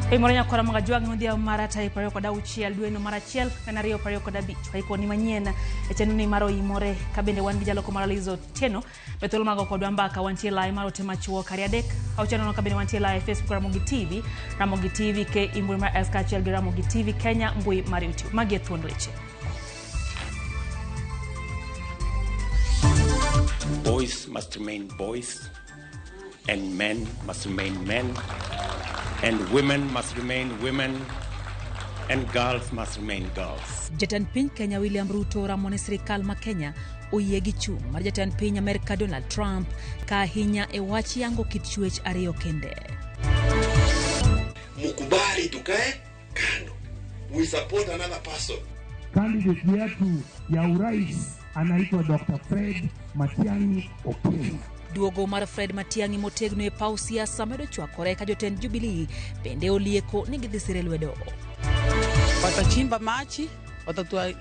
Piny nyakwara mag ajwang' odhiambo mar tarik 26 dweno mar achiel 2025. Waikoni manyien e chenro ni mar oimore ka bende wan gi jaloko mar Lizo Otieno be thuolo mago kodwa mbaka wantie live mar ote machuok kari adek auchiel nono ka bende wantie live e Facebook Ramogi TV, Ramogi TV ke mbui mar S kaachiel gi Ramogi TV Kenya mbui mar YouTube. Magi e thuond weche. Boys must remain boys, and men must remain men, and women must remain women, and girls must remain girls. Jatend piny Kenya William Ruto oramo ni sirikal ma Kenya oyie gi chung' mar jatend piny Amerka Donald Trump ka ahinya e wach yango kit chuech ariyo kende. Mukubali tukae kando, we support another person. Candidate yetu ya urais anaitwa Dr. Fred Matiang'i Okengo. Duogo mar Fred Matiang'i motegno e paw siasa medo chwakore ka jotend Jubilee bende olieko ni gidhi sire lwedo. Watachimba maji,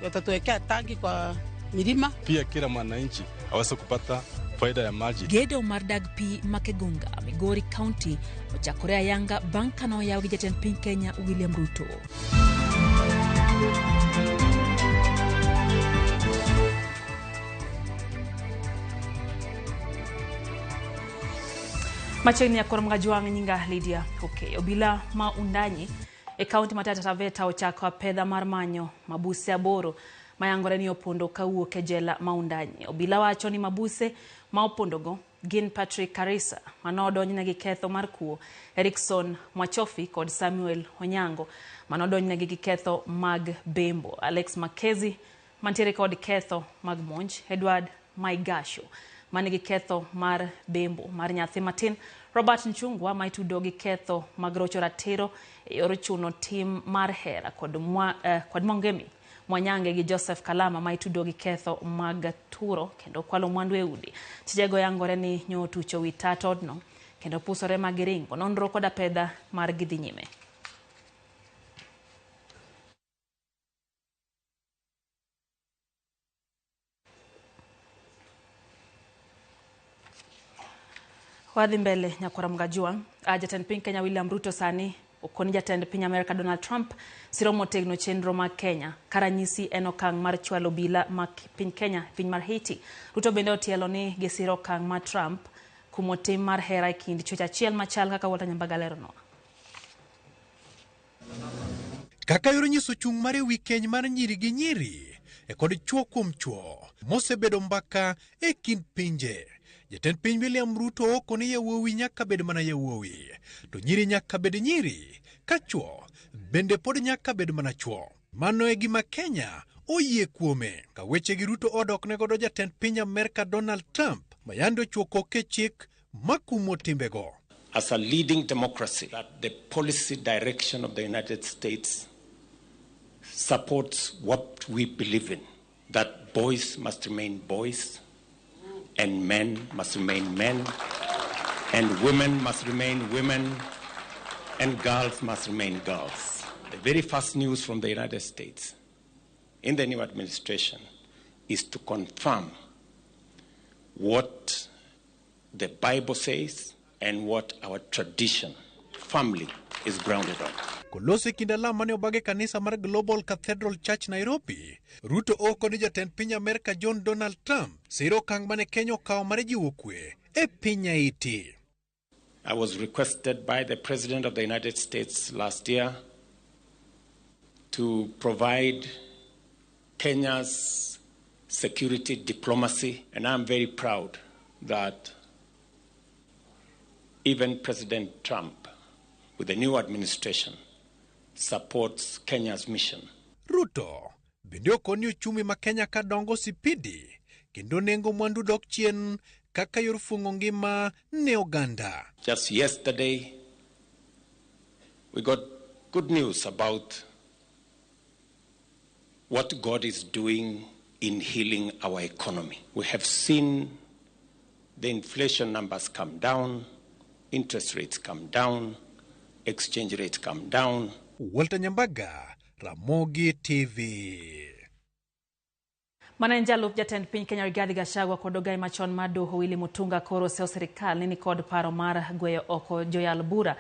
watatuwekea tangi kwa milima. Pia kila mwananchi aweze kupata faida ya maji. Gedo mar dag pi ma Kegonga, Migori County ochakore ayanga bang' ka noyaw gi jatend piny Kenya William Ruto. Machiegni akoro mga jwang' nyinga Lydia Okay. Obila ma Undanyi e kaunti ma Taita Taveta ochako apedha mar manyo mabuse aboro mayangore ni opondo kawuok e jela ma Undanyi. Obila wacho ni mabuse ma opondogo gin Patrick Karisa manodonjne gi ketho mar kuo, Erikson Mwachofi kod Samuel Onyango manodonjnegi gi ketho mag bembo, Alex Makezi mantiere kod ketho mag monj, Edward Maigasho manigi ketho mar bembo mar nyathi matin, Robert Nchungwa ma itudo gi ketho mag rocho ratiro e yor chuno tim mar hera kod Mwangemi Mwanyange gi Joseph Kalama ma itudo gi ketho mag turo kendo kwalo mwandu e udi. Tijego yangore ni nyotucho wi tat odno kendo pusore ma giringo. Nonro kod apedha mar gidhi nyime. Wadhi mbele nyakwara Mgajwa. Jatend piny Kenya William Ruto sani okoni jatend piny Amerika Donald Trump siro motegno chenro mag Kenya ka ranyisi en okang' mar chwalo obila mag piny Kenya piny mar Haiti. Ruto bende otielo ni gisiro okang' mar Trump kumo tim mar hera e kind chuech achiel machal kaka Walter Nyambaga leronwa. Kaka yor nyiso chung' mare wi keny mar nyiri gi nyiri e kod chwo kuom chwo mosebedo mbaka e kind pinje. Jatend piny William Ruto oko ni yawuowi nyaka bed mana yawuowi, to nyiri nyaka bed nyiri, ka chwo bende pod nyaka bed mana chwo. Mano e gima Kenya oyie kuome. Ka weche gi Ruto odok ne godo jatend piny Amerka Donald Trump mayande ochuo koke chik makumo timbego. As a leading democracy, that the policy direction of the United States supports what we believe in, that boys must remain boys, and men must remain men, and women must remain women, and girls must remain girls. The very first news from the United States in the new administration is to confirm what the Bible says and what our tradition, family, is grounded on. Kolosi kind alam mane obag e kanisa mar Global Cathedral Church Nairobi, Ruto oko ni jatend piny Amerka John Donald Trump siro okang' mane Kenya okawo mar jiwo kwe e piny Haiti. I was requested by the President of the United States last year to provide Kenya's security diplomacy, and I'm very proud that even President Trump, with the new administration, supports Kenya's mission. Ruto bende okoni uchumi ma Kenya ka dongo sipidi kendo nengo mwandu dok chien kaka yor fung'o ngima ne oganda. Just yesterday, we got good news about what God is doing in healing our economy. We have seen the inflation numbers come down, interest rates come down, exchange rates come down. Walter Nyambaga, Ramogi TV. Mano en jalup jatend piny Kenya Rigathi Gachagua kod ogai machon mar doho Willy Mutunga koro oseyo sirikal ni nikod paro mar gweyo oko joyal bura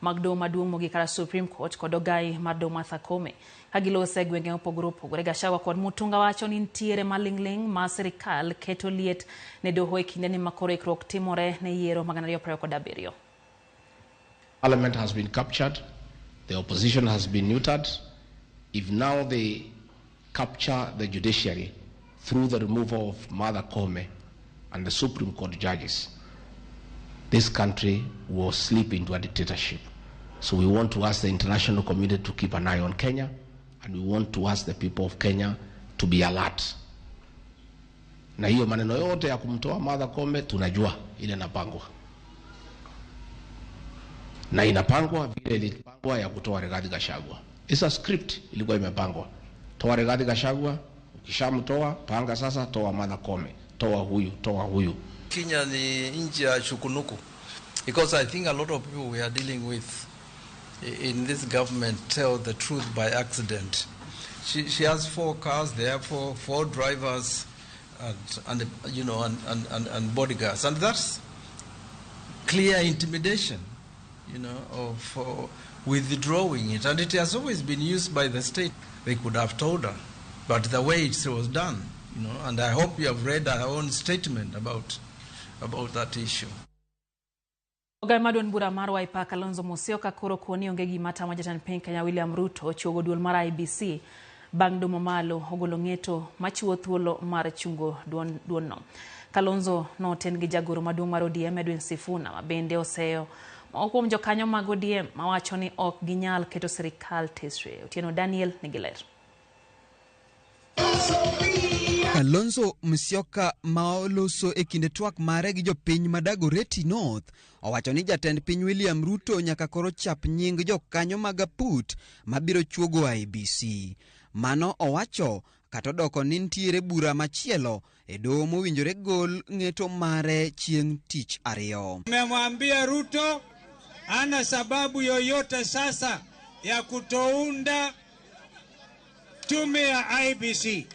mag doho maduong' mogik kata Supreme Court kod ogai mar doho Martha Koome ka gilose e gwenge mopogore opogore. Gachagua kod Mutunga wacho ni nitiere maling'ling' ma sirikal keto liet ne doho e kindeni ma koro ikruok timore ne yiero mag 2027. Parliament has been captured, the opposition has been neutered. If now they capture the judiciary through the removal of Martha Koome and the Supreme Court judges, this country will slip into a dictatorship. So we want to ask the international community to keep an eye on Kenya, and we want to ask the people of Kenya to be alert. Na hiyo maneno yote ya kumtoa Martha Koome tunajua ile inapangwa, na inapangwa vile ilipangwa ya kutoa Rigathi Gachagua. It's a script ilikuwa imepangwa. Toa Rigathi Gachagua, ukishamtoa panga sasa, toa Martha Koome, toa huyu, toa huyu. Kenya ni nchi ya chukunuku, because I think a lot of people we are dealing with in this government tell the truth by accident. She has 4 cars, therefore 4 drivers and you know and bodyguards, and that's clear intimidation, you know, of withdrawing it, and it has always been used by the state. They could have told her, but the way it was done, you know, and I hope you have read our own statement about that issue. Ogai mar duond bura mar Wiper Kalonzo Musyoka koro koni onge gima tamo jatend piny Kenya William Ruto chuogo duol mar IEBC bang' domo malo ogolo ng'eto machiwo thuolo mar chungo duonno. Kalonzo noten gi jagoro maduong' mar ODM Edwin Sifuna ma bende oseyo moko kuom jokanyo mag ODM mawacho ni ok ginyal keto sirikal tesre. Otieno Daniel nigi ler. Kalonzo Musyoka ma oloso e kinde twak mare gi jopiny ma Dagoretti North owacho ni jatend piny William Ruto nyaka koro chap nying jokanyo mag aput mabiro chuogo IEBC. Mano owacho kata odoko ni nitiere bura machielo e doho mowinjore gol ng'eto mare chieng' tich ariyo. Nimemwambia Ruto ana sababu yoyote sasa ya kutounda tume ya IEBC.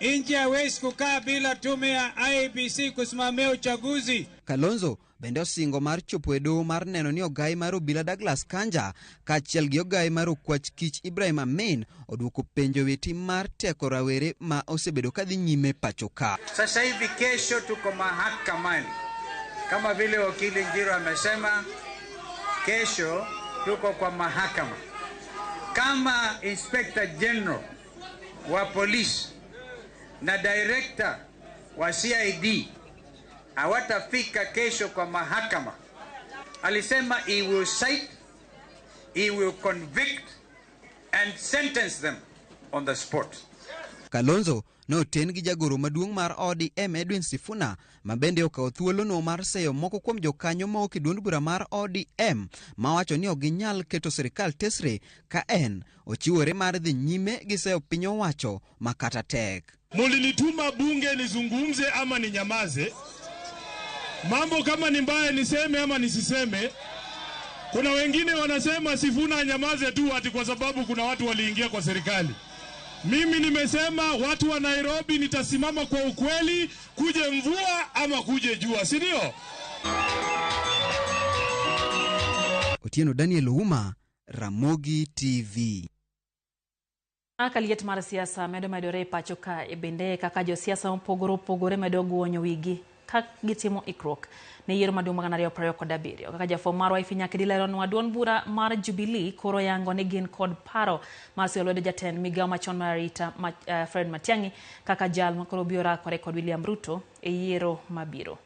Nchi haiwezi kukaa bila tume ya IEBC kusimamia uchaguzi. Kalonzo bende osingo mar chopo e doho mar neno ni ogai mar obila Douglas Kanja kaachiel gi ogai mar okwach kich Ibrahim Amin oduoko penjo e tim mar teko rawere ma osebedo kadhi nyime pacho ka. Sasa hivi kesho tuko mahakamani, kama vile wakili Njiro amesema, kesho tuko kwa mahakama. Kama Inspector General wa polisi na director wa CID hawatafika kesho kwa mahakama, alisema he will cite, he will convict and sentence them on the spot. Kalonzo ne oten gi jagoro maduong' mar ODM Edwin Sifuna ma bende okawo thuolono mar seyo moko kuom jokanyo ma ok e duond bura mar ODM mawacho ni ok ginyal keto sirikal tesre ka en ochiwore mar dhi nyime gi seyo piny owacho ma kata tek. Mulinituma bunge nizungumze ama ninyamaze? Mambo kama ni mbaya niseme ama nisiseme? Kuna wengine wanasema Sifuna anyamaze tu ati kwa sababu kuna watu waliingia kwa serikali. Mimi nimesema watu wa Nairobi nitasimama kwa ukweli, kuje mvua ama kuje jua, si ndio? Otieno Daniel Ouma, Ramogi TV. Kaka liet mar siasa medo medore e pacho ka e bende kaka josiasa mopogore opogore medo guonyo wigi ka gitimo ikruok ne yiero maduong' mag 2027. Kaka jafwambo marwa Ifinyaki dileronwa, duond bura mar Jubilee koro yango ni gin kod paro mar siyo lwedo jatend migao machon mar arita Fred Matiang'i kaka jal ma koro biro rakore kod William Ruto e yiero mabiro.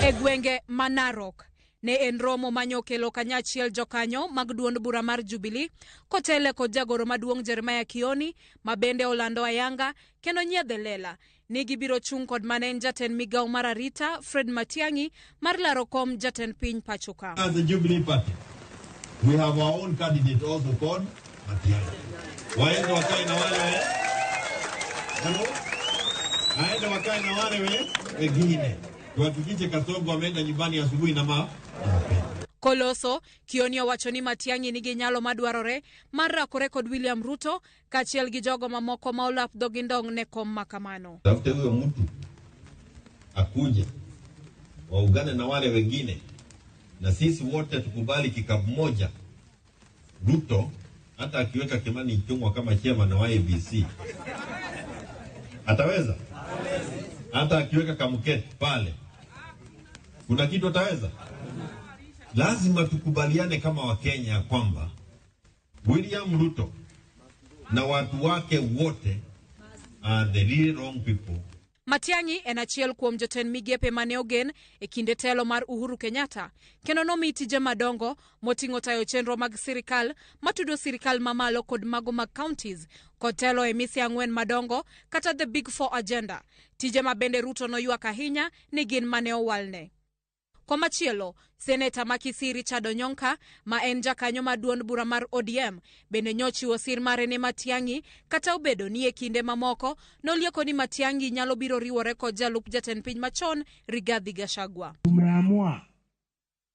E gwenge ma Narok ne en romo manyokelo kanyachiel jokanyo mag duond bura mar Jubilee kotele kod jagoro maduong' Jeremiah Kioni ma bende olando ayanga kendo nyiedhe lela ni gibiro chung' kod mane en jatend migao mar arita Fred Matiang'i mar laro kom jatend piny pacho ka. As the Jubilee Party, we have our own candidate also called Matiang'i. Waende wakae na wale waende wakae na wale wengine. Tuhakikishe Kasongo ameenda nyumbani asubuhi na mapema. Koloso, Kioni owacho ni Matiang'i nigi nyalo madwarore mar rakore kod William Ruto kaachiel gi jogo mamoko ma olap dhogi ndong' ne kom makamano. Tafute huyo mtu akuje waungane na wale wengine, na sisi wote tukubali kikapu moja. Ruto hata akiweka Kimani Ichung'wa kama chairman wa IEBC ataweza? Hata akiweka Kamket pale kuna kitu ataweza? Lazima tukubaliane kama Wakenya kwamba William Ruto na watu wake wote are the real wrong people. Matiang'i en achiel kuom jotend migepe mane ogen e kinde telo mar Uhuru Kenyatta kendo nomi tije madongo moting'o tayo chenro mag sirikal matudo sirikal mamalo kod mago mag counties kod telo e mise ang'wen madongo kata the big four agenda, tije ma bende Ruto noywak ahinya ni gin mane owalne. Komachielo, seneta ma Kisii Richard Onyonka ma en jakanyo mar duond bura mar ODM bende nyochiwo sir mare ne Matiang'i kata obedo ni e kinde mamoko nolieko ni Matiang'i nyalo biro riwore kod jalup jatend piny machon Rigathi Gachagua. Tumeamua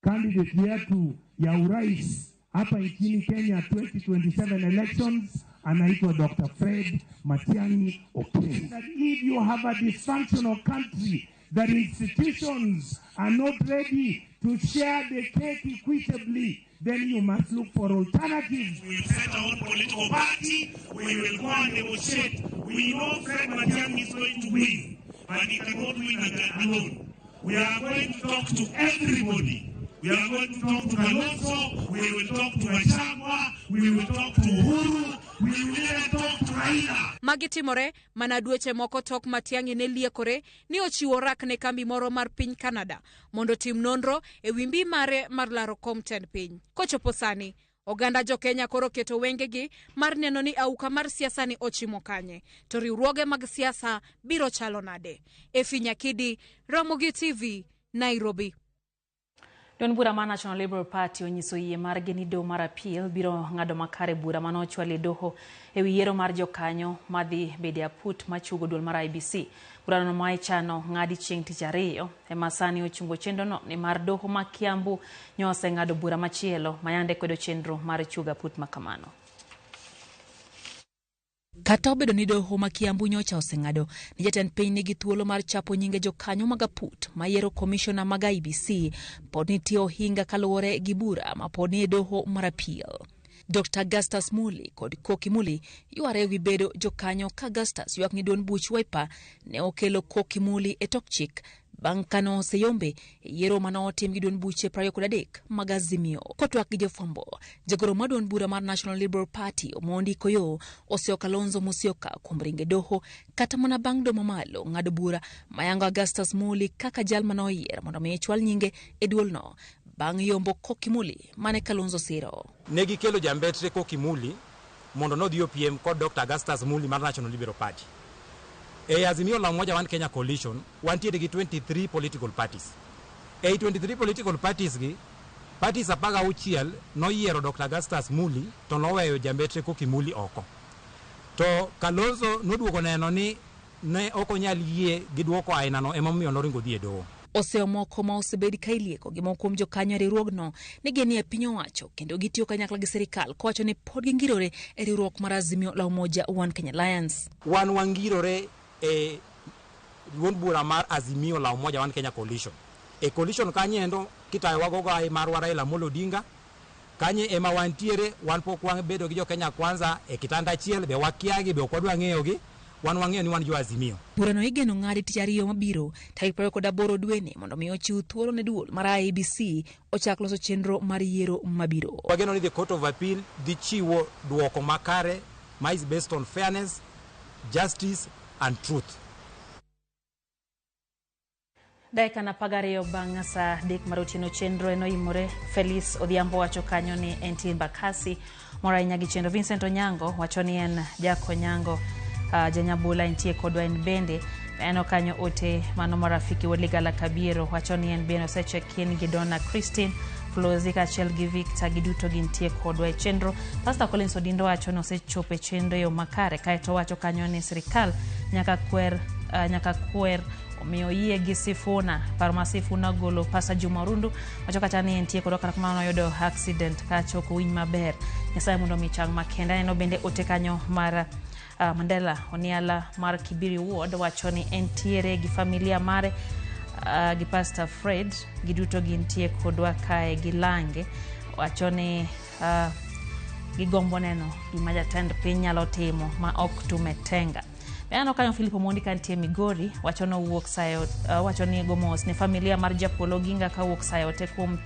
candidate yetu ya urais hapa nchini Kenya 2027 elections anaitwa Dr. Fred Matiang'i Okengo. That if you have a dysfunctional country, that institutions are not ready to share the cake equitably, then you must look for alternatives. We will set our own political party. We will go and negotiate. We know Fred Matiang'i is going to win, but he cannot win alone. We are going to talk to everybody. We are going to talk to Kalonzo, we will talk to Gachagua, we will talk to Uhuru, we will even talk to Raila. Magi timore mana dweche moko tok Matiang'i ne liekore ni ochiwo rak ne kambi moro mar piny Canada mondo tim nonro e wi mbi mare mar laro kom tend piny. Kochopo sani, oganda jo Kenya koro keto wengegi mar neno ni auka mar siasa ni ochimo kanye, to riwruoge mag siasa biro chalo nade. Efi Nyakidi, Ramogi TV, Nairobi. Duond bura mar National Liberal Party onyiso yie margi ni doho mar appeal biro ng'ado makare bura mane ochwal e doho ewi yiero mar jokanyo madhi bedo e aput machugo duol mar IEBC. Burano ma ichano ng'adi chieng' tich ariyo ema sani ochungo chenrono nimar doho ma Kiambu nyo oseng'ado bura machielo mayande kwedo chenro mar chugo aput makamano. Kata obedo ni doho ma Kiambu nyocha oseng'ado ni jatend piny nigi thuolo mar chapo nyinge jokanyo mag aput mayiero komishona mag IEBC, pod nitie ohinga kaluwore gi bura ma pod nie doho mar appeal. Dr. Augustus Muli kod Koki Muli yware ewi bedo jokanyo ka Augustus ywak ni duond buch Wiper ne okelo Koki Muli e tok chik bang' kane oseyombe e yiero mane otim gi duond buche 23 mag Azimio. Kotwak gi jofwambo, jagoro mar duond bura mar National Liberal Party Omondi Koyo oseo Kalonzo Musyoka kuom ringo e doho kata mana bang' doho mamalo ng'ado bura mayango Augustus Muli kaka jal mane oyier mondo mi chwal nyinge e duolno bang' yombo Koki Muli mane Kalonzo siro. Ne gikelo jambetre Koki Muli mondo nodhi opiem kod Dr. Augustus Muli mar National Liberal Party. E Azimio la Umoja One Kenya Coalition wantiere gi 23 political parties. E 23 political parties gi, parties 16 noyiero Dr. Augustus Muli to noweyo jambetre Koki Muli oko. To Kalonzo noduogo neno ni ne ok onyal yie gi duoko ainano, emomiyo noringo dhi e doho. Oseo moko ma osebed ka ilieko gi moko kuom jokanyo e riwruogno ni gin e piny owacho kendo gitiyo kanyakla gi sirikal kowacho ni pod gingirore e riwruok mar Azimio la Umoja One Kenya Alliance. Wan wangirore e duond bura mar Azimio la Umoja One Kenya Coalition. E coalition kanyendo kitayowa go gai marwa Raila Amolo Odinga, kanye ema wantiere. Wan pok wabedo gi jo Kenya Kwanza e kitanda achiel, be wakiagi, be ok wadwa ng'eyogi. Wan wang'eyo ni wan jo Azimio. Burano igeno ng'adi tich ariyo mabiro tarik 28 dweni mondo mi ochiw thuolo ne duol mar IEBC ochak loso chenro mar yiero mabiro. Wageno ni the Court of Appeal dhi chiwo duoko makare ma is based on fairness, justice and truth. Dakika 12 bang' saa 3 mar otieno chenro en oimore. Felis Odhiambo wacho kanyo ni entie Embakasi moro ahinya gi chenro. Vincent Onyango wacho ni en Jakonyango janyabula entie kodwa en bende. Aneno kanyo ote mano marafiki wuod Ligala Kabiero wacho ni en bende osecheck-in gi Donna Christine Flozi kaachiel gi Victor, giduto gintie kodwa e chenro. Pastor Collins Odindo wacho ni osechopo e chenro e yo makare, kaeto wacho kanyo ni sirikal nyaka kwer omiyo yie gi Sifuna, paro ma Sifuna golo. Pastor Juma Orundu wacho kata ni entie kodwa, kata kamano noyudo accident kacha ok owinj maber. Nyasaye mondo omi chang makende. Aneno bende ote kanyo mar Mandela Oniala mar Kibiri Ward wacho ni entiere gi familia mare. gi Pastor Fred giduto gintie kodwa kae gi lange wacho ni gigombo neno gima jatend piny nyalo timo ma ok tumetenga. Aneno kanyo Philip Omondi kantie Migori wacho ni owuok sayo wacho ni gomos ne familia mar Japolo Oginga kawuok sayo te kuom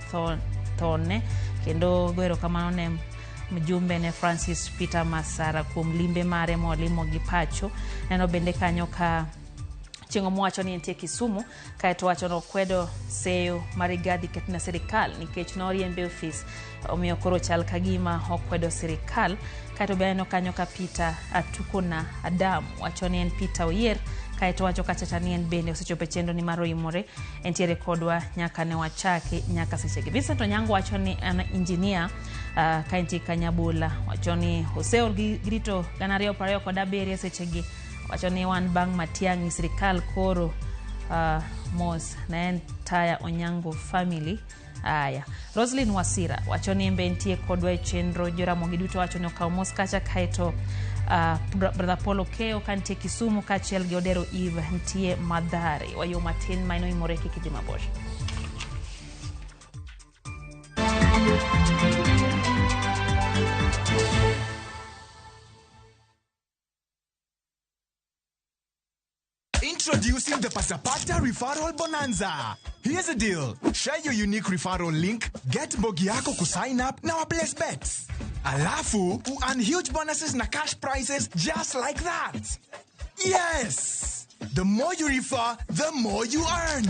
thone kendo go erokamano ne mjumbe ne Francis Peter Masara kuom limbe mare molimo gi pacho. Neno bende kanyo ka Chieng' mowacho ni entie Kisumu kaeto wacho ni okwedo seyo mar Rigathi ketne sirikal nikech noriembe e ofis omiyo koro chal ka gima okwedo sirikal. Kaeto be aneno kanyo ka Peter Atukona Adam wacho ni en Peter Oyier kaeto wacho kachacha ni en bende osechopo e chenro ni mar oimore entiere kodwa nyaka ne wachaki nyaka sechegi. Vincent Onyango wacho ni en engineer ka entie Kanyabula wacho ni oseol gi rito 2027 sechegi wacho ni wan bang' Matiang'i sirikal koro mos ne en Taya Onyango family. Aya, Roslyn Wasira wacho ni en be entie kodwa e chenro. Joramogi duto wacho ni okaw mos kacha kaeto Brother Paul Okeo ka nitie Kisumu kaachiel gi Odero Eve nitie Mathare. Wayo matin ma en oimore kik idhi mabor. Introducing the Pasapata Referral Bonanza. Here's the deal. Share your unique referral link, get mbogi yako kusign up na waplace bets. Alafu, earn huge bonuses na cash prizes just like that. Yes! The more you refer, the more you earn.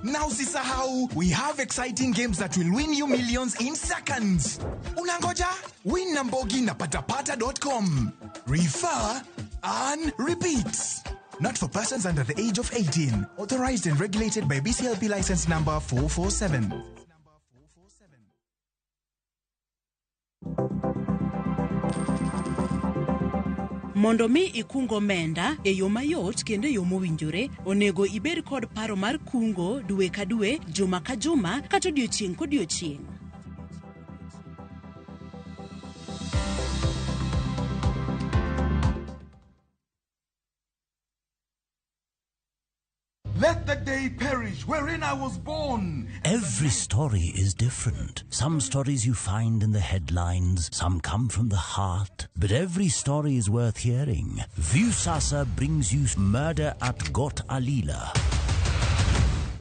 Now usisahau, we have exciting games that will win you millions in seconds. Unangoja? Win na mbogi na patapata.com. Refer, earn, repeat. Not for persons under the age of 18. Authorized and regulated by BCLB license number 447. Mondo mi ikung omenda e yo mayot kendo e yo mowinjore, onego ibed kod paro mar kungo dwe ka dwe, juma ka juma, kata odiochieng' kodiochieng'. Let the day perish wherein I was born. Every story is different. Some stories you find in the headlines, some come from the heart. But every story is worth hearing. Viusasa brings you Murder at Got Alila.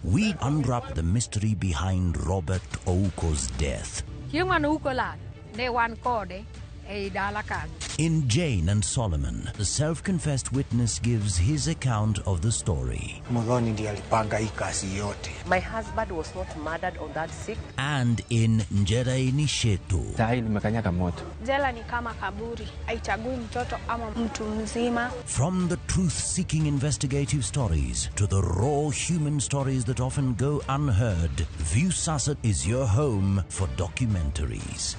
We unwrap the mystery behind Robert Ouko's death. Chieng' mane Ouko lal, ne wan kode ei dala kanyo. In Jane and Solomon, the self-confessed witness gives his account of the story. Muthoni ndiye alipanga hii kazi yote. My husband was not murdered on that 6th. And in Njeraini Shetu. Sahi nimekanyaga moto. Jela ni kama kaburi, haichagui mtoto ama mtu mzima. From the truth-seeking investigative stories to the raw human stories that often go unheard, Viusasa is your home for documentaries.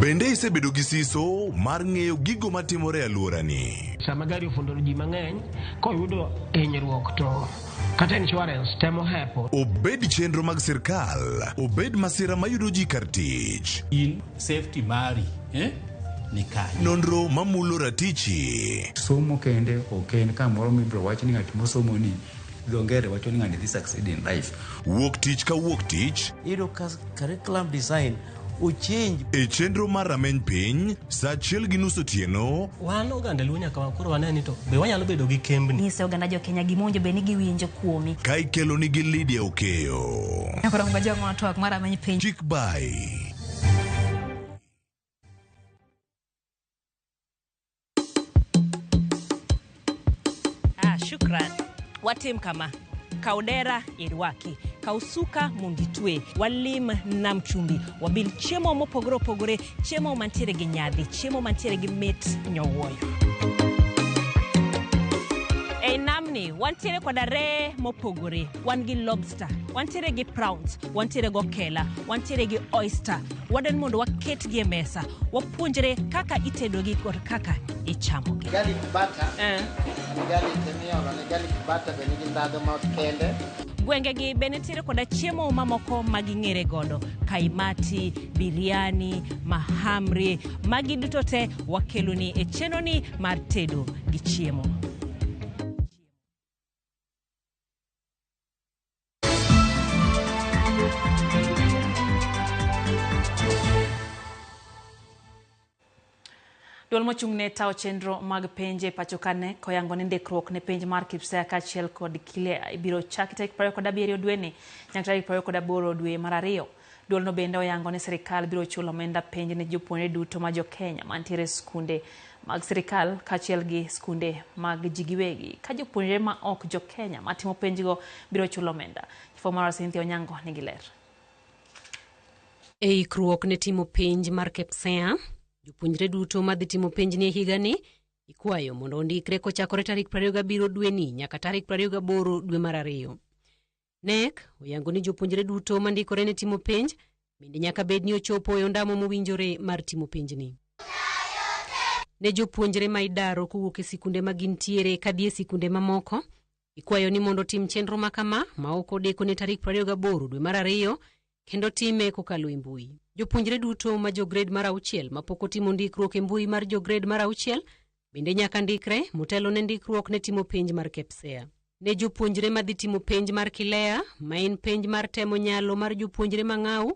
Bende isebedo gi siso mar ng'eyo gigo matimore e alworani? Sama gari ofundo ji mang'eny, koyudo hinyruok to kata insurance temo hepo. Obed chenro mag sirkal, obed masira mayudo ji kar tich. In safety mari, ni kanye? Nonro mamulo ratichi. Somo kende ok en kamoro mibiro wach ni ng'at mosomo ni dho ngere wacho ni ng'ani dhi succeed in life. Wuok tich ka wuok tich. Iyudo ka curriculum design ochange. E chenro mar rameny piny, sa 1:30 otieno. Wan oganda Luo nyaka koro wane ni to be wanyalo bedo gi kembni. Nyise oganda jo Kenya gima owinjo bed ni giwinjo kuomi. Ka ikelo nigi Lydia Okeyo. Koro mga twak mar rameny piny. Chik bai. Ah, shukran. Watim kama. Kaw dera irwaki, kaw suka mondo itwe, walim nam chumbi, wabil chiemo mopogore opogore, chiemo mantiere gi nyadhi, chiemo mantiere gi mit nyowuoyo. Ei namni wantiere koda reye mopogore, wan gi lobster, wantiere gi prawns, wantiere gi okela, wantiere gi oyster. Wadwani mondo waketgi e mesa, wapuonjre kaka itedogi kod kaka ichamogi. Garlic butter. En garlic miolo ne garlic butter be nigi ndhadhu ma kende. Gwengegi be nitiere koda chiemo mamoko ma ging'ere godo, kaimati, biryani, mahamri. Magi duto te wakeloni e chenroni mar tedo gi chiemo. Duol mochung' ne tayo chenro mag penj e pacho ka KNEC oyango ni ndikruok ne penj mar KPSEA kaachiel kod KILEA ibiro chaki tarik 27 dweni nyaka tarik 28 dwe mar 2. Duolno bende oyango ni sirikal biro chulo omenda penj ne jopuonjre duto ma jo-Kenya mantiere e skunde mag sirikal kaachiel gi skunde mag ji giwegi, ka jopuonjre ma ok jo-Kenya matimo penjgo biro chulo omenda. Jafwambo marwa Cynthia Onyango nigi ler. E ikruok ne timo penj mar KPSEA, jopuonjre duto madhi timo penjni e higani ikwayo mondo ondikre kochakore tarik 27 dweni nyaka tarik 28 dwe mar 2. KNEC oyango ni jopuonjre duto mandikore ne timo penj bende nyaka bed ni ochopo e ondamo mowinjore mar timo penjni. Ne jopuonjre ma idaro kowuok e sikunde ma gintiere kadhi e sikunde mamoko, ikwayo ni mondo otim chenro ma kama ma ok odeko ne tarik 28 dwe mar 2 kendo time kokalo e mbui. Jopuonjre duto ma jo grade mar 6 mapok otimo ndikruok e mbui mar jo grade mar 6 bende nyaka ndikre motelo ne ndikruok ne timo penj mar KPSEA. Ne jopuonjre madhi timo penj mar KILEA, ma en penj mar temo nyalo mar jopuonjre mang'aw,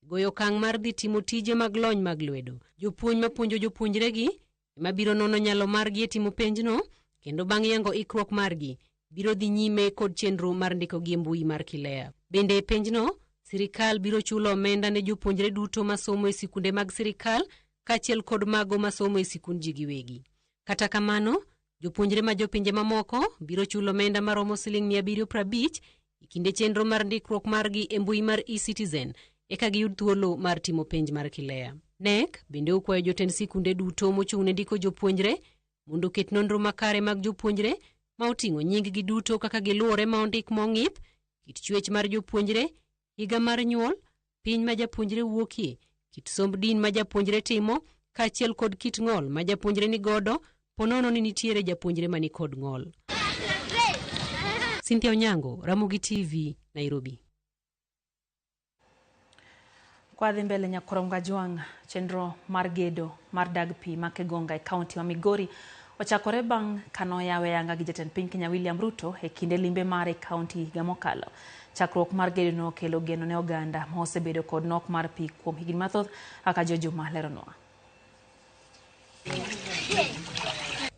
goyo okang' mar dhi timo tije mag lony mag lwedo. Jopuonj mapuonjo jopuonjregi ema biro nono nyalo margi e timo penjno, kendo bang' yango ikruok margi, biro dhi nyime kod chenro mar ndikogi e mbui mar KILEA. Bende e penjno, sirikal biro chulo omenda ne jopuonjre duto masomo e sikunde mag sirikal kaachiel kod mago masomo e sikund ji giwegi. Kata kamano, jopuonjre ma jopinje mamoko biro chulo omenda maromo siling 750 e kinde chenro mar ndikruok margi e mbui mar eCitizen eka giyud thuolo mar timo penj mar KILEA. KNEC bende okwayo jotend sikunde duto mochung' ne ndiko jopuonjre mondo oket nonro makare mag jopuonjre ma oting'o nying-gi duto kaka giluwore ma ondik mong'ith, kit chwech mar jopuonjre, higa mar nyuol, piny ma japuonjre wuokie, kit somb din ma japuonjre timo, kaachiel kod kit ng'ol ma japuonjre ni godo, ponono ni nitiere japuonjre mani kod ng'ol. Cynthia Onyango, Ramogi TV, Nairobi. Kwadhi mbele Nyakoronga Jwang', chenro mar gedo mar dag pi ma Kegonga e kaunti ma Migori ochakore bang' kanoyawe yanga gi jatend piny Kenya William Ruto e kinde limbe mare e kaunti higa mokalo. Chakruok mar gedo no okelo geno ne oganda ma osebedo kod nok mar pi kuom higni mathoth kaka Jojuma leronwa.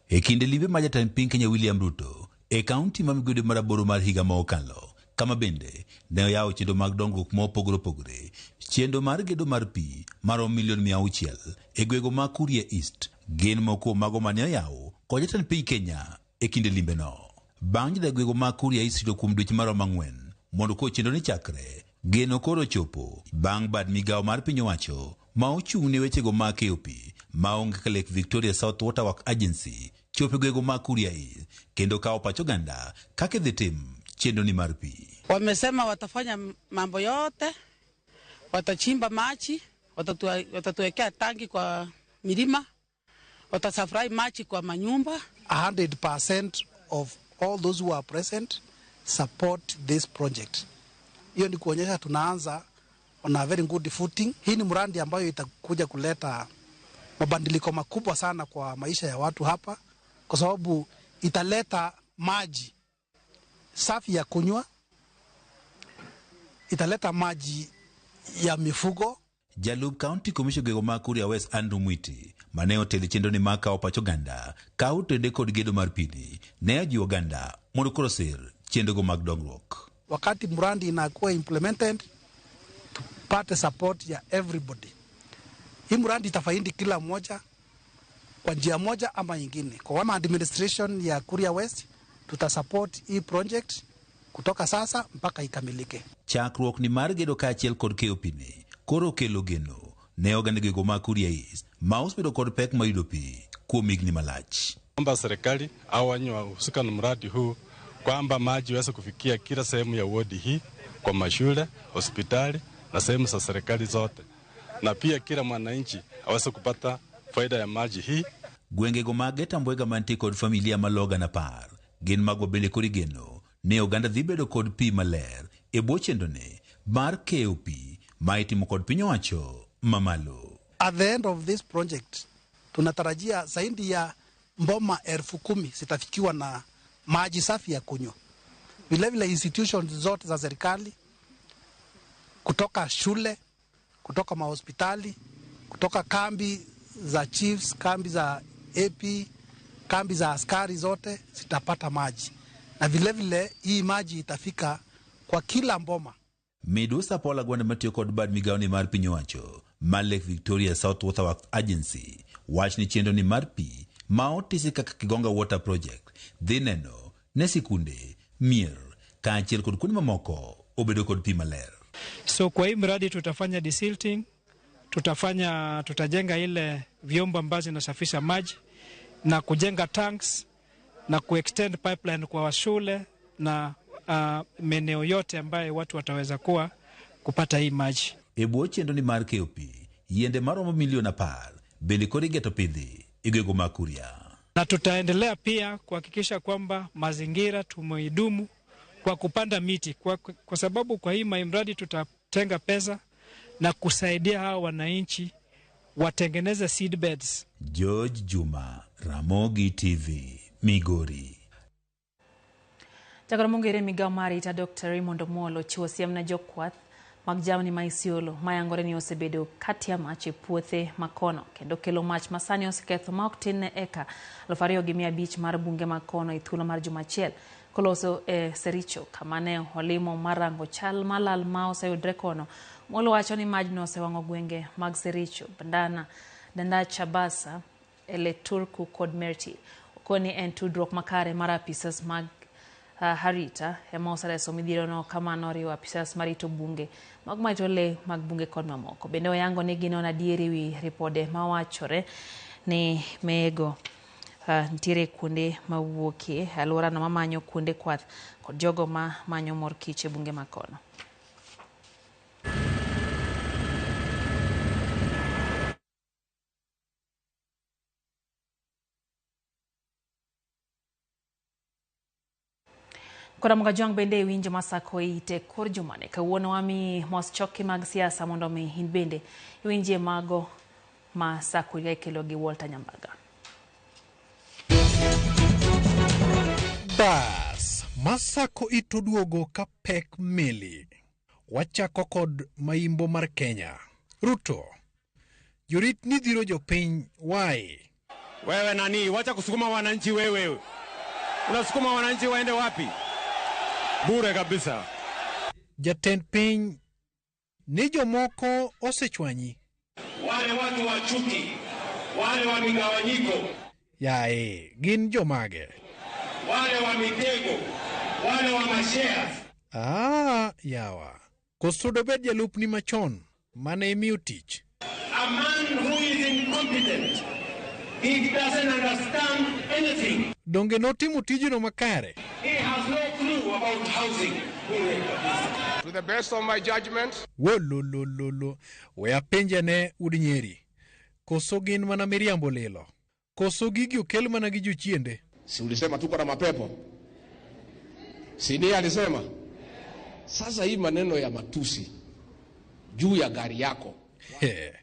E kinde limbe mar jatend piny Kenya William Ruto e kaunti ma Migori mar 8 mar higa ma okalo, kama bende ne oyawo chenro mag dongruok ma opogore opogore, chenro mar gedo mar pi maromo milion 600 e gwenge ma Kuria East gin moko kuom mago mane oyaw kod jatend piny Kenya e kinde limbeno. Bang' jodak gwenge ma Kuria East rito kuom dweche maromo 4 mondo koro chenro ni chakre, geno koro ochopo bang' bad migawo mar piny owacho ma ochung' ne wechego mag keyo pi maonge kaka Lake Victoria South Water Work Agency chopo e gwenge ma Kuria East kendo kawo pach oganda kaka idhi tim chenro ni mar pi. Wamesema watafanya mambo yote, watachimba maji, watatuwekea tangi kwa milima, watasupply maji kwa manyumba. 100% of all those who are present support this project. Hiyo ni kuonyesha tunaanza on a very good footing. Hii ni mradi ambayo itakuja kuleta mabadiliko makubwa sana kwa maisha ya watu hapa, kwa sababu italeta maji safi ya kunywa, italeta maji ya mifugo. Jalup County Commissioner gwenge ma Kuria West Andrew Mwiti mane otelo e chenro ni mar kawo pach oganda ka otende kod gedo mar pini ne ojiwo oganda mondo koro osir chenrogo mag dongruok. Wakati mradi inakuwa implemented, tupate support ya everybody. Hii mradi itafaidi kila mmoja kwa njia moja ama nyingine. Kwa kama administration ya Kuria West tutasupport hii project kutoka sasa mpaka ikamilike. Chakruok ni mar gedo kaachiel kod keyo pini koro okelo geno ne oganda gwenge ma Kuria East ma osebedo kod pek mar yudo pi kuom higni malach. Omba serikali au wenye wahusika na mradi huu kwamba maji iweze kufikia kila sehemu ya wodi hii, kwa mashule, hospitali na sehemu za serikali zote, na pia kila mwananchi aweze kupata faida ya maji hii. Gwengego mag Getambwega mantie kod familia maloga na par gin mago bende koro igeno ni oganda dhi bedo kod pi maler e bwo chenrone mar keyo pi ma itimo kod piny owacho mamalo. At the end of this project tunatarajia zaidi ya mboma 10,000 zitafikiwa na maji safi ya kunywa. Vilevile institutions zote za serikali, kutoka shule, kutoka mahospitali, kutoka kambi za chiefs, kambi za AP, kambi za askari zote zitapata maji. Na vilevile hii maji itafika kwa kila mboma. Midusa Paul Agwanda matiyo kod bad migawo ni mar piny owacho mar Lake Victoria South Water Works Agency wach ni chenro ni mar pi ma otisi kaka Kigonga Water Project dhi neno ne sikunde, mier kaachiel kod kuonde mamoko obedo kod pi maler. So kwa hii mradi tutafanya desilting, tutajenga ile vyombo ambazo zinasafisha maji na kujenga tanks na kuextend pipeline kwa shule na maeneo yote ambayo watu wataweza kuwa kupata hii maji. E bwo chenro ni mar keyo pi, yiende maromo milion 10 bende koro igeto pidhi e gwenge mag Kuria. Na tutaendelea pia kuhakikisha kwamba mazingira tumeidumu kwa kupanda miti, kwa sababu kwa hii mradi tutatenga pesa na kusaidia hawa wananchi watengeneze seed beds. George Juma, Ramogi TV, Migori. Jagoro mong'ere migawo mar ita Dr. Raymond Omolo chiwo siem ne jokwath mag jamni ma Isiolo mayangore ni osebedo katia mach e puothe makono kendo kelo mach masani oseketho ma ok tin ne eka 2,500 mar bunge makono e thuolo mar juma achiel. Koloso e Sericho kama ne olimo mar rango chal malal ma oseyudre kono. Omolo wacho ni majno osewang'o gwenge mag Sericho, Bandana, Dandacha, Basa, Eleturku kod Merti. Okoni en tudruok makare mar apisas mag Harita ema osereso midhierono kama noriwo apisas marito bunge mag marito le mag bunge kod mamoko. Bende oyango ni ginono adieri wi ripode mawachore ni mego nitiere kuonde mawuokie alworano mamanyo kuonde kwath kod jogo ma manyo mor kich e bunge makono. Kod Ramogi Ajwang' bende winjo masako ite kor jumane kawuono wami mos choki mag siasa mondo mi in bende iwinjie mago ma sako ikelo gi Walter Nyambaga. Bas, masako itoduogo ka pek meli. Wachako kod maimbo mar Kenya. Ruto, jorit ni dhiro jopiny wai. Wewe nani, wacha kusukuma wananchi wewe. Unasukuma wananchi waende wapi? Bure kabisa. Jatend piny ni jomoko osechwanyi. Wale watu wa chuki, wale wa migawanyiko. Yae, gin jomage? Wale wa mitego, wale wa mashares. Ah, yawa. Koso dobed jalupni machon mane imiyo tich. A man who is incompetent. He doesn't understand anything. Donge notimo tijno makare? He has no clue about housing. To the best of my judgment. Wololololo. We apenja ne ud Nyeri. Koso gin mana miriambo lilo. Koso gigi okel mana gi jochiende. Si ulisema tuko na mapepo? Si ndiye alisema? Sasa hii maneno ya matusi juu ya gari yako. He.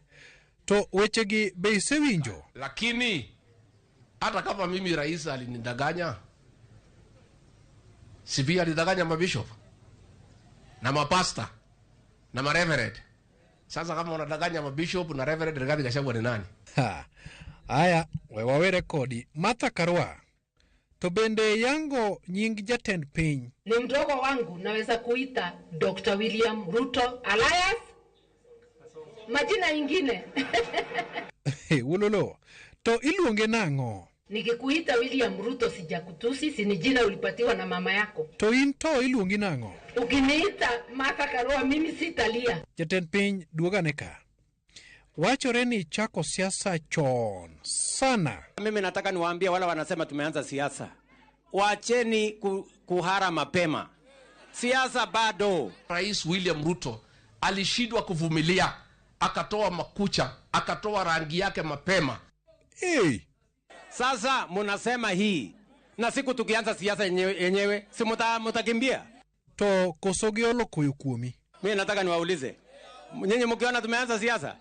To wechegi be isewinjo? Lakini hata kama mimi rais alinidanganya, si pia alidanganya mabishop na mapasta na mareverend. Sasa kama unadanganya mabishop na reverend, Rigathi Gachagua ni nani? Ha. Aya, we wawe rekodi Martha Karua. To bende yango nying jatend piny. Ni mdogo wangu naweza kuita Dr. William Ruto Elias. Majina ingine. Wololo. To iluonge nang'o? Nikikuita William Ruto sijakutusi, si ni jina ulipatiwa na mama yako. To in to iluongi nang'o? Ukiniita Martha Karua mimi sitalia. Jatend piny duogane ka. Wachore ni chako siasa chon sana. Mimi nataka niwaambie wala wanasema tumeanza siasa. Waacheni kuhara mapema. Siasa bado. Rais William Ruto alishindwa kuvumilia, akatoa makucha, akatoa rangi yake mapema. Hey. Sasa munasema hii Na siku tukianza siasa yenyewe si mutakimbia? To koso giolo koyo kuomi? Mimi nataka niwaulize. Nyinyi mkiona tumeanza siasa?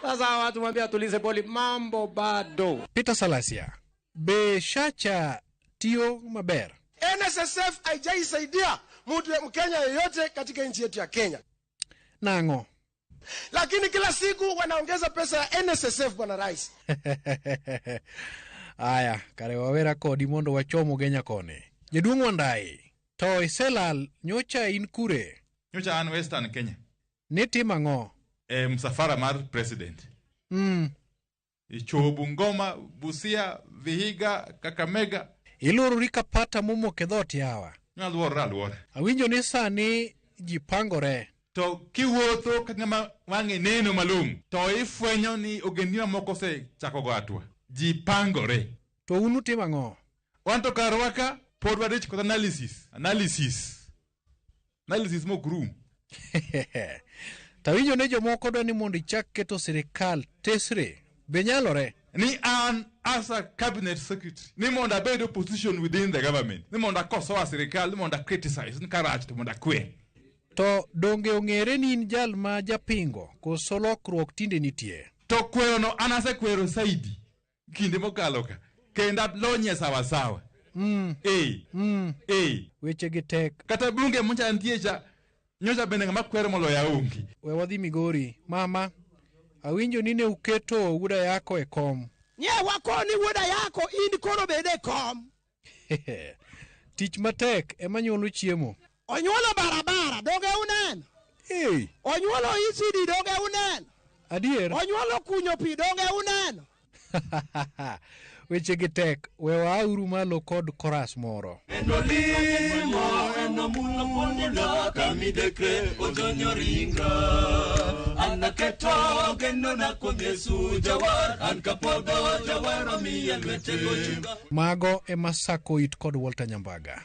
Sasa watu mwambie tulize boli, mambo bado. Peter Salasia, be Shacha tiyo maber? NSSF haijaisaidia mtu Mkenya yeyote katika nchi yetu ya Kenya. Nango. Lakini kila siku wanaongeza pesa ya NSSF, Bwana Rais. Aya, kare wawera kodi mondo wachomo genya koni. Jaduong' Wandayi, to iselal nyocha in kure? Nyocha an Western Kenya. Nitimo ang'o? E msafara mar president. Ichopo Bungoma, Busia, Vihiga, Kakamega. Iluorori ka pata momoko e dhoot yawa. Aluorora aluora. Awinjo ni sani ji pangore. To kiwuotho ka ng'ama wang'e neno malong'o, to ifwenyo ni ogendni mamoko osechako go hatua. Ji pangore. To un utimo ang'o? Wan to karwa ka pod wadich kod analysis. Analysis. Analysis mok rum. Tawinjo ni jomoko dwa ni mondo ichak keto sirikal tesre. Be nyalore? Ni an as a cabinet secretary, ni mondo abed opposition within the government, ni mondo akosoa sirikal, ni mondo criticize, ni karach to mondo akwer. To donge ong'ere ni in jal ma japingo koso lokruok tinde nitie? To kwero no an asekwero saidi kinde mokalo ka, kendo alonye sawasawa. Weche gi tek. Kata bunge mocha nitie cha, nyocha bende ng'ama kwero moloyo onge. We wadhi Migori. Mama, awinjo ni ne uketo wuoda yako e kom. Nye wakoni wuoda yako in koro bede e kom. Tich matek ema nyuolo chiemo. Onyuolo barabara, donge uneno? Hey. Onyuolo ECD, donge uneno? Adier. Onyuolo kunyo pi, donge uneno? Weche gi tek, we waauru malo kod koras moro. Enolimo, enomulo kamidekre ojonyo ringra. Anaketo geno na kuom Yesu jawar, an kapodho jawar omiya lwete gochunga. Mago ema sako it kod Walter Nyambaga.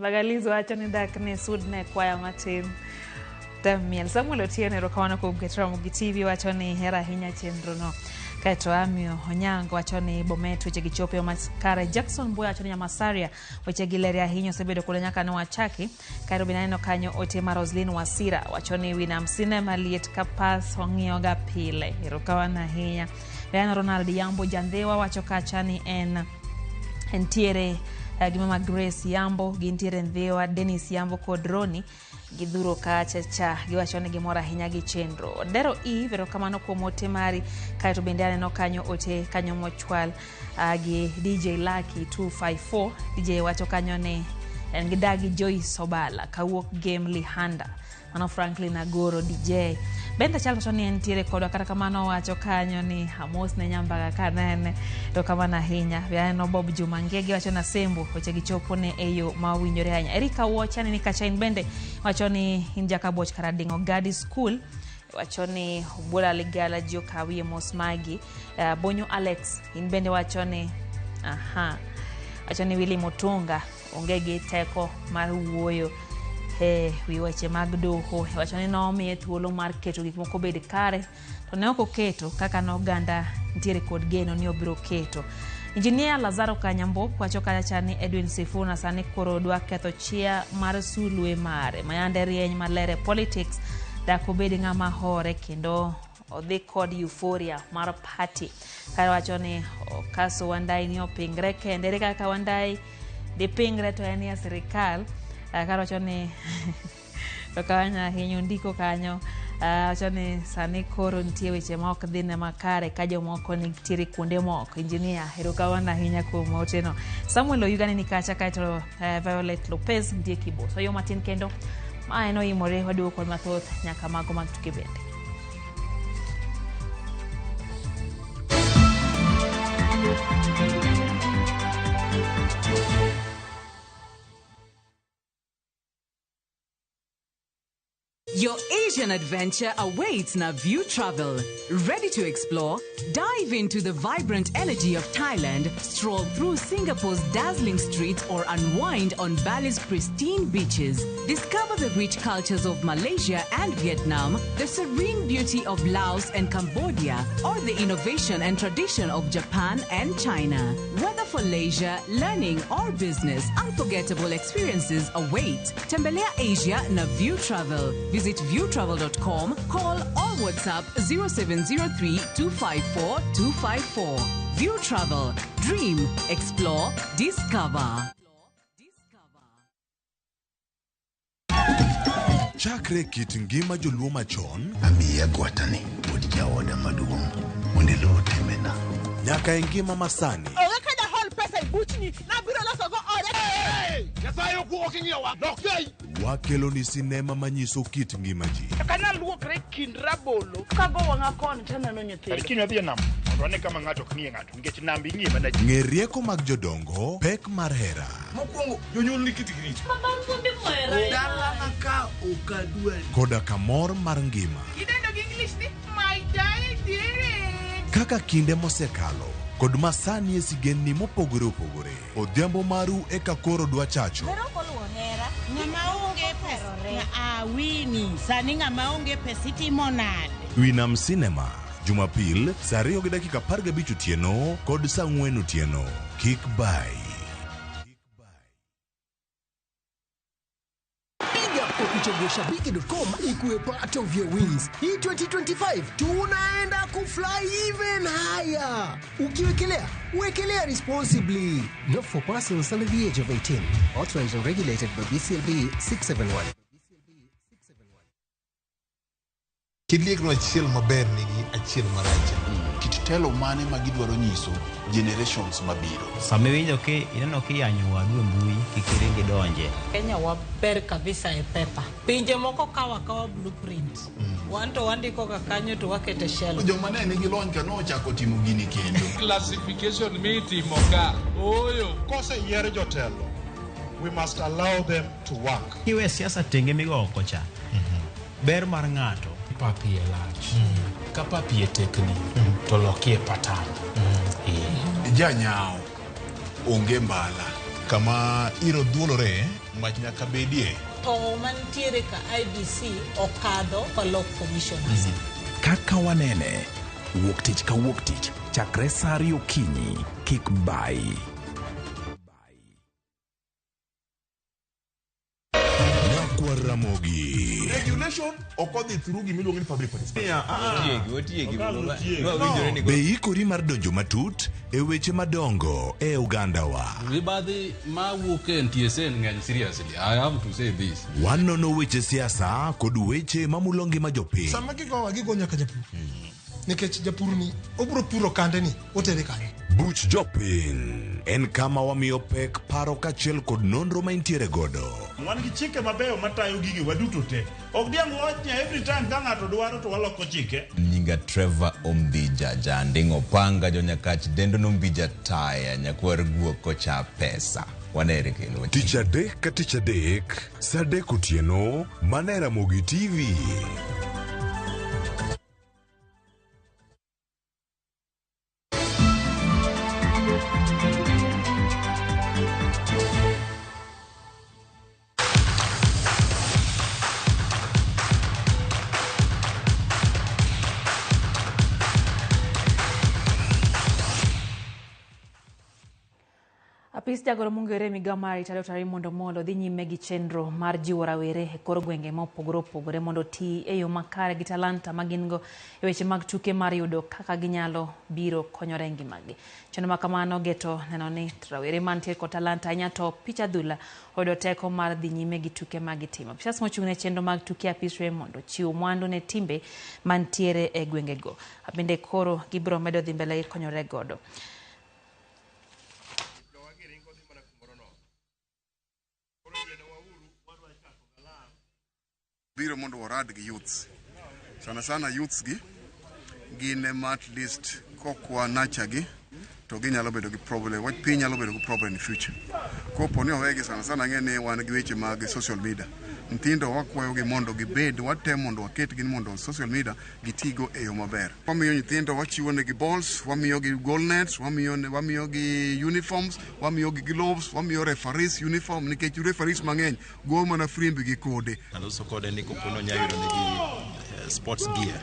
Bagalizo wacho ni dak ne sudne kwaya matin. Damiel Samuel Otieno erokamano kuom keto Ramogi TV wacho ni hera ahinya chenro no. Kaeto Amio Onyango wacho ni Bomet weche gi chopo makare. Jackson Mboya wacho ni Nyamasaria weche gi ler ahinya osebedo kode nyaka ne wachaki. Kaeto bende aneno kanyo ote mar Roslyn Wasira wacho ni Winam Cinema liet ka pas ong'iyoga pile. Erokamano ahinya. Aneno Ronald Yambo Jandhewa wacho kacha ni en entiere gi mama Grace Yambo, gintiere Ndhiwa, Dennis Yambo kod Roni gidhuro kacha cha, giwacho ni gimor ahinya gi chenro. Dero Eve, erokamano kuom ote mari. Kaeto bende aneno kanyo ote kanyo mochwal gi DJ Lucky 254. DJ wacho kanyo ni en gi dagi Joyce Obala kawuok Game Lihanda. Mano Franklin Agoro DJ. Bende chal wacho ni entiere kodwa, kata kamano wacho kanyo ni Amos ne Nyambaga kanene. Erokamano ahinya. Aneno Bob Juma Ngege wacho na Sembo weche gichopo ne e yo ma owinjore ahinya. Erika Wuocha ni kacha in bende wacho ni in jakaboch Karading'o Gadi School wacho ni Obuola Ligala ji okawie mos magi. Bonyo Alex in bende wacho ni aha, wacho ni Willy Mutunga onge gi teko mar wuoyo e wi weche mag doho. Wacho ni nomiye thuolo mar keto gik moko obed kare to ne ok oketo kaka ne oganda nitiere kod geno ni obiro keto. Injinia Lazaro Kanyambok wacho kacha ni Edwin Sifuna sani koro dwa ketho chia mar sulwe mare mayande rieny maler e politics, dak obed ng'ama hore kendo odhi kod euphoria mar party. Kare wacho ni Okaso Wandayi ni opingre kende, ere kaka Wandayi dipingre to en ya sirikal. Kare wacho ni to kanyo ahinya ondiko kanyo wacho ni sani koro nitie weche ma ok dhine makare ka jomoko nitiere kuonde moko. Injinia, erokamano ahinya kuom oteno. Samuel Oyuga ni kacha, kaeto Violet Lopez nitie Kiboso. Yo matin kendo ma en oimore waduogo kod mathoth nyaka mago mag tuke bende. Your Asian adventure awaits na View Travel. Ready to explore? Dive into the vibrant energy of Thailand, stroll through Singapore's dazzling streets, or unwind on Bali's pristine beaches. Discover the rich cultures of Malaysia and Vietnam, the serene beauty of Laos and Cambodia, or the innovation and tradition of Japan and China. Whether for leisure, learning, or business, unforgettable experiences await. Tembelea Asia na View Travel. Visit viewtravel.com, call or WhatsApp 0703 254 254. View Travel. Dream, explore, discover. Chakre kit ngima joluo machon amiya gwatani wuod jaoda maduong' mondo iluw timbena nyaka e ngima masani. Onge ka dahol pesa e buchni, nabiro losogo oda. Nyasaye ok ing'iyowa, lok Wakelo ni sinema manyiso kit ngima ji. Kana luokre kind rabolo, kago wang'a koni taneno nyithindo. Kiny wadhi e nam mondo wane kama ng'ato ok ng'iye ng'ato nikech nam ing'iye mana ji. Ng'e rieko mag jodongo, pek mar hera. Mokwongo jonyuol ni kitgi richo. Dalana ka ok adwari. Koda kamor mar ngima. Idendo gi English ni my darling. Kaka kinde mosekalo kod masani e sigendni mopogore opogore. Odhiambo maru eka koro dwa chacho. Ng'ama onge pesa awini sani ng'ama onge pesa itimo nade? Winam Cinema, Jumapil saa 2:15 otieno kod saa 4 otieno. Kik bai. Piga kwa kuchagua shabiki.com ikuwe part of your wins. Hii 2025 tunaenda kufly even higher. Ukiwekelea, wekelea responsibly. Not for persons under the age of 18. Authorized and regulated by BCLB 671. Kiliekno achiel maber nigi achiel marach. Kit telo mane ma gidwaro nyiso generations mabiro. Sama iwinjo ki ineno kiyanyo wadu e mbui kik iring idonje. Kenya waber kabisa e pepa. Pinje moko kawa kawa blueprint. Wan to wandiko ga kanyo to wakete shelf. Joma ne nigi lony ka nochako timo gini kendo. Classification mitimo ka oyo Koseyier jotelo, we must allow them to work. Kiwe siasa tenge migo oko cha. Ber mar ng'ato. Pap iye lach. Ka pap iye tekni to lokie patan. Janyao onge mbala. Kama iro dhuolore mach nyaka bedie. To mantiere ka IBC okadho kolok commissioners. Kaka wanene, wuok tich ka wuok tich chakre saa 2 okinyi, kik bai. Nyakwar Ramogi. Regulation ok odhi through gimiluongo ni public participation. Be ikori mar donjo matut e weche madongo e ogandawa. Mibadhi mawuok e NTSA ng'eny seriously. I have to say this. Wanono weche siasa kod weche mamulo ngima jopiny. Sama gigowa gigo nyaka japur. Nikech japur ni obiro puro kande ni otere kanye. Buch jopiny en kama wamiyo pek paro kaachiel kod nonro ma intiere godo. Wan gi chike mabeyo matayo gigi waduto te. Ok diang' wach ni every time ka ng'ato dwaro to waloko chike. Nyinga Trevor Ombija Janding'o Panga jonyakach dendo nombija taya nyakwar guok kocha pesa. Wanere kendo. Tich adek ka tich adek, saa 3 otieno, mana e Ramogi TV. Apis jagoro mong'ere e migao mar arita Dr. Raymond Omolo dhi nyime gi chenro mar jiwo rawere e kor gwenge mopogore opogore mondo oti e yo makare gi talanta ma gin go e weche mag tuke mar yudo kaka ginyalo biro konyore e ngimagi. Chenro ma kamano geto neno ni rawere mantie kod talanta ahinya to pich adhula oyudo teko mar dhi nyime gi tuke ma gitimo. Apisas mochung' ne chenro mag tuke Apis Raymond ochiwo mwandu ne timbe mantiere e gwengego. Bende koro gibiro medo dhi mbele gi konyore godo. Biro mondo warad gi youths. Sana sana youths gi gin ema at least kokwa nacha gi to ginyalo bedo gi problem, wach piny nyalo bedo gi problem in future. Kopo ni owegi sana sana ng'e ni wan gi weche mag social media Nyithindo wakwayogi mondo gibed, watem mondo waketgi mondo social media gitigo e yo maber. Wamiyo nyithindo, wachiwo negi balls, wamiyogi goal nets, wamiyogi uniforms, wamiyogi gloves, wamiyo referees uniform, nikech referees mang'eny goyo mana frimbi gi kode. Naloso kode ni kopono nya yudo negi sports gear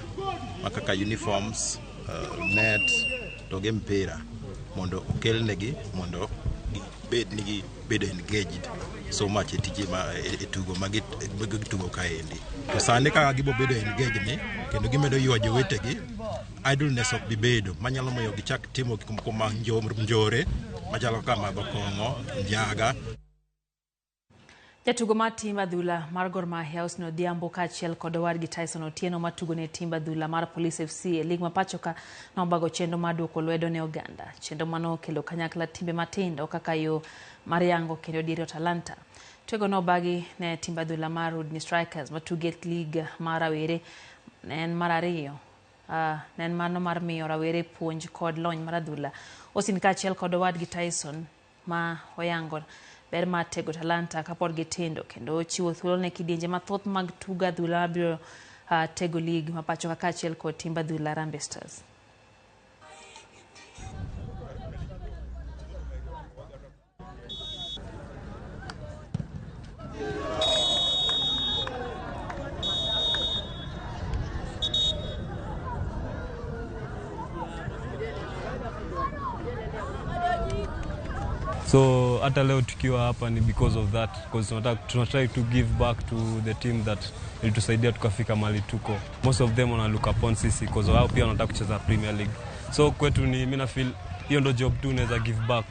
ma kaka uniforms, net to gi mpira mondo okelnegi mondo gibed ni gibedo engaged so much e tije ma e tugo ma gitugo kaendi. To sani kaka gibo bedo engaged ni kendo gimedo ywa jowetegi, idleness ok bi bedo manyalo miyo gichak timo gik moko ma njore machalo kaka madho kong'o, njaga. Jatugo mar tim adhula mar Gor Mahia Austin Odhiambo kaachiel kod owadgi Tyson Otieno matugo ne timb adhula mar Police FC e lig ma pachoka nobago chenro mar duoko lwedo ne oganda. Chenro mano okelo kanyakla timbe matindo kaka yo mar yango kendo diro talanta. Twego nobagi ne timb adhula mar Rudni Strikers matugo e lig mar rawere ne en mar ariyo. Ne en mano mar miyo rawere puonj kod lony mar adhula. Austin kaachiel kod owadgi Tyson ma oyango ber mar tego talanta kapod gitindo kendo chiwo thuolo ne kidienje mathoth mag tugo adhula mabiro tego lig ma pachoka kaachiel kod timb adhula Harambee Stars. So hata leo tukiwa hapa ni because of that, because tuna try to give back to the team that ilitusaidia tukafika mahali tuko. Most of them wana look upon sisi because wao pia wanataka kucheza Premier League. So kwetu ni mimi na feel hiyo ndo job tu naweza give back.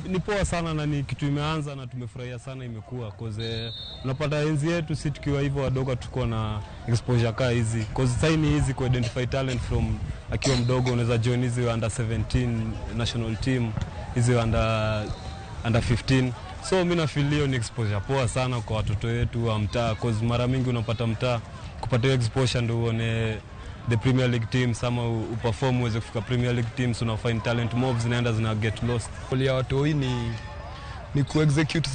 Ni poa sana na ni kitu imeanza na tumefurahia sana imekuwa, because unapata enzi yetu si tukiwa hivyo wadogo tuko na exposure kaa hizi, because sasa ni easy ku identify talent from akiwa mdogo. Unaweza join hizi under 17 national team, hizi under 15. So mimi na feel hiyo ni exposure poa sana kwa watoto wetu wa mtaa, because mara mingi unapata mtaa kupata hiyo exposure ndio uone the Premier League teams ama uperform uweze kufika Premier League teams, una find talent moves zinaenda zina get lost. Ya watu hii ni ku-execute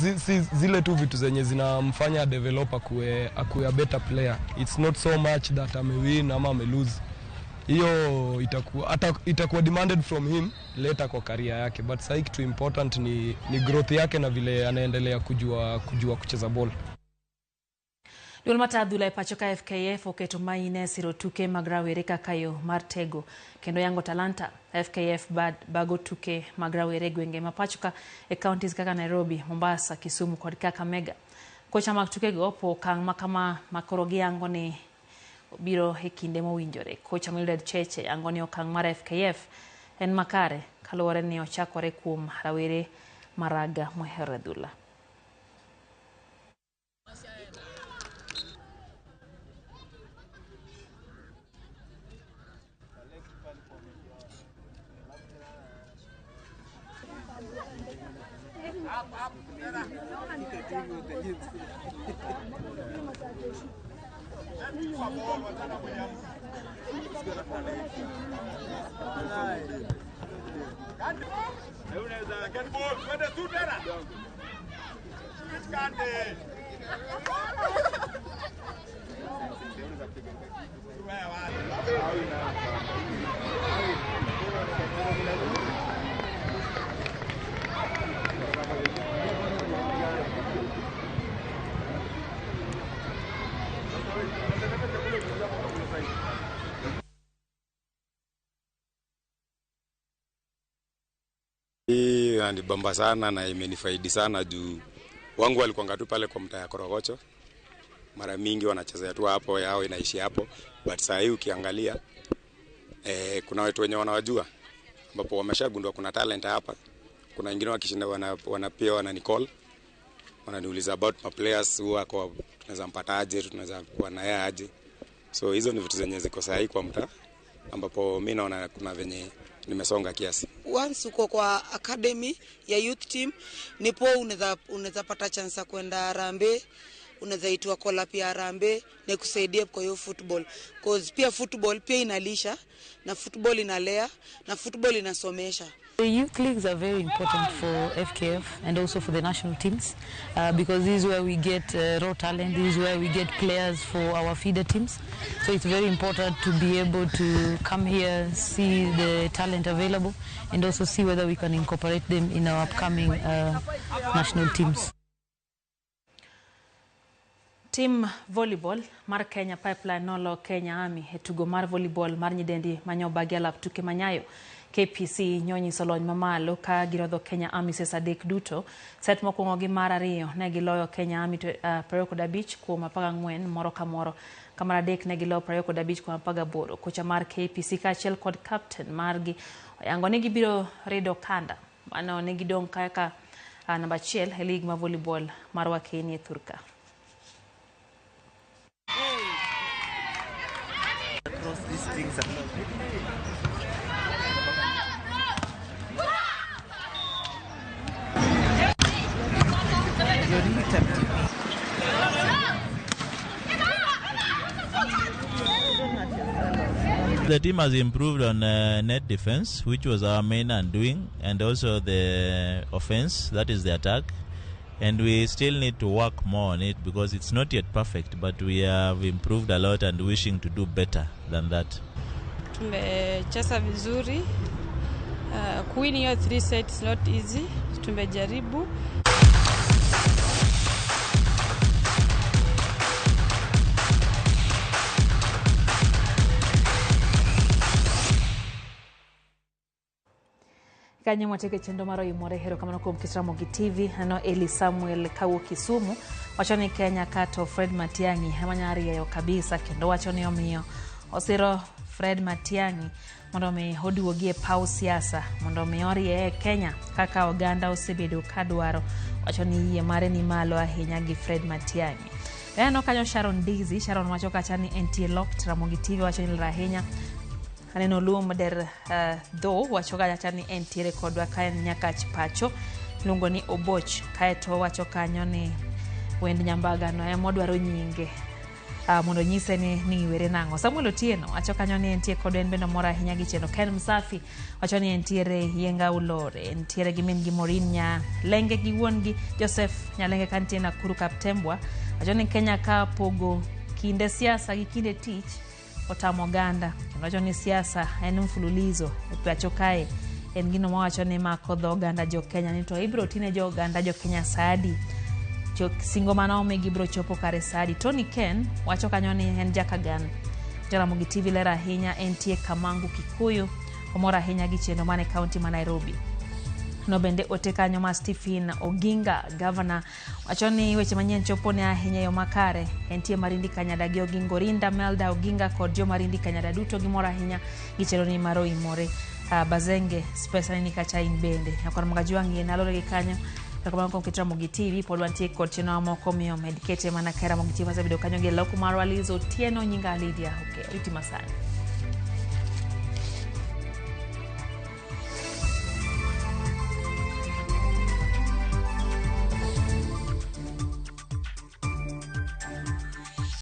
zile tu vitu zenye zinamfanya developer akuwe a better player. It's not so much that amewin ama amelose. Hiyo itakuwa demanded from him later kwa career yake, but sasa kitu important ni growth yake na vile anaendelea kujua kucheza ball. Duol mata adhula e pacho ka FKF oketo maine siro tuke mag rawere kaka yo mar tego kendo yango talanta. FKF bago tuke mag rawere gwenge ma pacho ka e counties kaka Nairobi, Mombasa, Kisumu kod Kakamega. Kocha mag tukego opo okang' makama makoro giyango ni biro e kinde mowinjore. Kocha Mildred Cheche yango ni okang' mar FKF en makare kaluwore ni ochakore kuom rawere maraga mohero adhula. Hii inanibamba sana na imenifaidi sana juu wangu walikuwa tu pale kwa mtaa ya Korogocho. Mara mingi wanachezea tu hapo, yao inaishi hapo. But saa hii ukiangalia kuna watu wenye wanawajua ambapo wameshagundua kuna talent hapa. Kuna wengine wakishinda wanapia wananicall, wananiuliza about my players huwa kwa tunaweza mpata aje, tunaweza kuwa naye aje. So hizo ni vitu zenye ziko sahihi kwa mtaa ambapo mimi naona kuna venye nimesonga kiasi. Once uko kwa academy ya youth team ni poa, unaweza pata chance kwenda Harambee, unaweza itwa call up ya Harambee na kusaidia kwa hiyo football. Cause pia football pia inalisha na football inalea na football inasomesha. The youth leagues are very important for FKF and also for the national teams because this is where we get raw talent, this is where we get players for our feeder teams. So it's very important to be able to come here, see the talent available, and also see whether we can incorporate them in our upcoming national teams. Team volleyball mar Kenya Pipeline nolo Kenya Army e tugo mar volleyball mar nyidendi manyobagi alap tuke manyayo. KPC nyonyiso lony mamalo ka girodho Kenya Army sesa adek duto. Set mokwongo gi mar ariyo ne giloyo Kenya Army 25 kuom 14 moro ka moro. Ka mar adek ne giloyo 25 kuom 18. Kocha mar KPC kaachiel kod captain margi oyango ni gibiro rido kanda mano ne gidong' kaka namba 1 e lig mar volleyball mar Wakeni e Thurka. Across these things are you're really tempting me. The team has improved on net defense, which was our main undoing, and also the offense, that is the attack. And we still need to work more on it because it's not yet perfect, but we have improved a lot and wishing to do better than that. Tumecheza vizuri. Kuwin hiyo 3 sets not easy. Tumejaribu. Kanyo mwateke chenro mar Oimore. Erokamano kuom kit Ramogi TV. Aneno Eli Samuel kawuok Kisumu wacho ni Kenya kato Fred Matiang'i ema nyalo rieyo kabisa, kendo wacho ni omiyo osiro Fred Matiang'i mondo mi oduogi e paw siasa mondo mi orieye Kenya kaka oganda osebedo kadwaro. Wacho ni yie mare ni malo ahinya gi Fred Matiang'i. Aneno kanyo Sharon Daisy. Sharon wacho kacha ni entie locked. Ramogi TV wacho ni ler ahinya. Aneno Luo Mader dho wacho kacha ni entiere kodwa ka en Nyakach pacho iluongo ni Oboch. Kaeto wacho kanyo ni wend Nyambaga no ema odwaro nyinge mondo nyise ni iwere nang'o. Samuel Otieno wacho kanyo ni entie kodwa, en bende omor ahinya gi chenro. Ken Msafi wacho ni entiere Yienga Ulore, entiere gi min gi Maureen Nyalenge gi wuon gi Joseph Nyalenge kantie Nakuru Kaptembwa. Wacho ni Kenya ka pogo kinde siasa gi kinde tich otamo oganda. Wacho ni siasa en mfululizo e pacho kae, en gino mawacho ni mako dho oganda jo Kenya ni to ibiro tine jo oganda jo Kenya saadi singo mane omigi biro chopo kare saadi. Tony Ken wacho kanyo ni en Jakagan. Jaramogi TV ler ahinya, entie Kamangu Kikuyu, omor ahinya gi chenro mane kaunti ma Nairobi. No bende ote kanyo ma Stephen Oginga governor wacho ni weche manyien chopo ne ahinya yo makare. Entie Marindi Kanyada gi Ogingo Rinda, Melda Oginga kod jo Marindi Kanyada duto gimor ahinya gi chenro ni mar Oimore. Bazenge spesa ni kacha in bende nyakwar Magajuang' yie nalore gi kanyo. Erokamano kuom kit Ramogi TV. Pod wantie kod chenro mamoko, miyo med kete mana ka Ramogi TV wasebedo kanyo gi loko marwa Liz Otieno. Nyinga Lydia. Okay, riti masani.